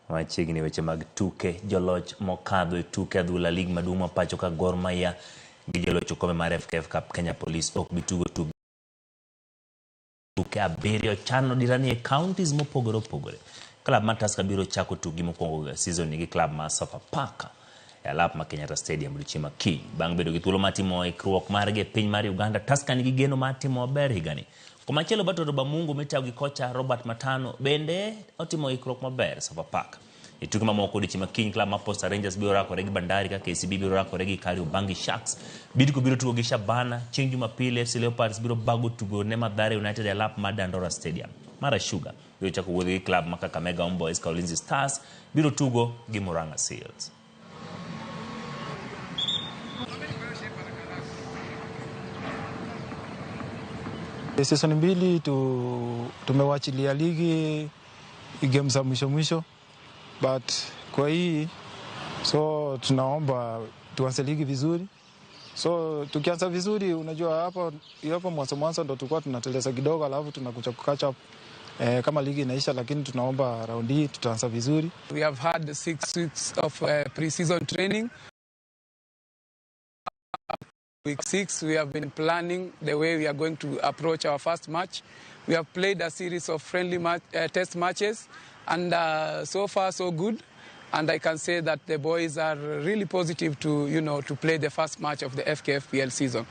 Machiegni weche mag tuke, joloch mokadho e tuke adhula lig maduong' ma pacho ka Gor Mahia gi joloch okombe mar FKF Cup Kenya Police ok bi tugo tuke 7 chano dirani e counties mopogore opogore. Klab mar Tusker biro chako tukgi mokwongo e season ni gi klab mar Sofapaka e alap ma Kenyatta Stadium odiochieng' ma kiny. Bang' bedo gi thuolo mar timo ikruok margi e piny mar Uganda, Tusker nigi geno mar timo maber higani. Komachielo Batoto Bamungu mitayo gi kocha Robert Matano bende otimo ikruok maber Sofapaka. E tuke mamoko odiochieng' ma kiny, klab mar Posta Rangers biro rakore gi Bandari ka KCB biro rakore gi Kariobangi Sharks. Bidco biro tugo gi Shabana. Chieng' Jumapil FC Leopards biro bago tugo ne Mathare United e alap mar Dandora Stadium. Mara Sugar biro chako wuodhgi gi klab ma Kakamega Homeboyz ka Ulinzi Stars biro tugo gi Murang'a Seals. Season 2 tumewachilia ligi game za mwisho mwisho, but kwa hii so tunaomba tuanze ligi vizuri. So tukianza vizuri, unajua hapo mwanzo mwanzo ndo tulikuwa tunateleza kidogo, alafu tunakuja ku catch up kama ligi inaisha, lakini tunaomba round hii tutaanza vizuri. We have had 6 weeks of pre-season training. Week 6, we have been planning the way we are going to approach our first match. We have played a series of friendly test matches, and so far so good. And I can say that the boys are really positive to play the first match of the FKF PL season.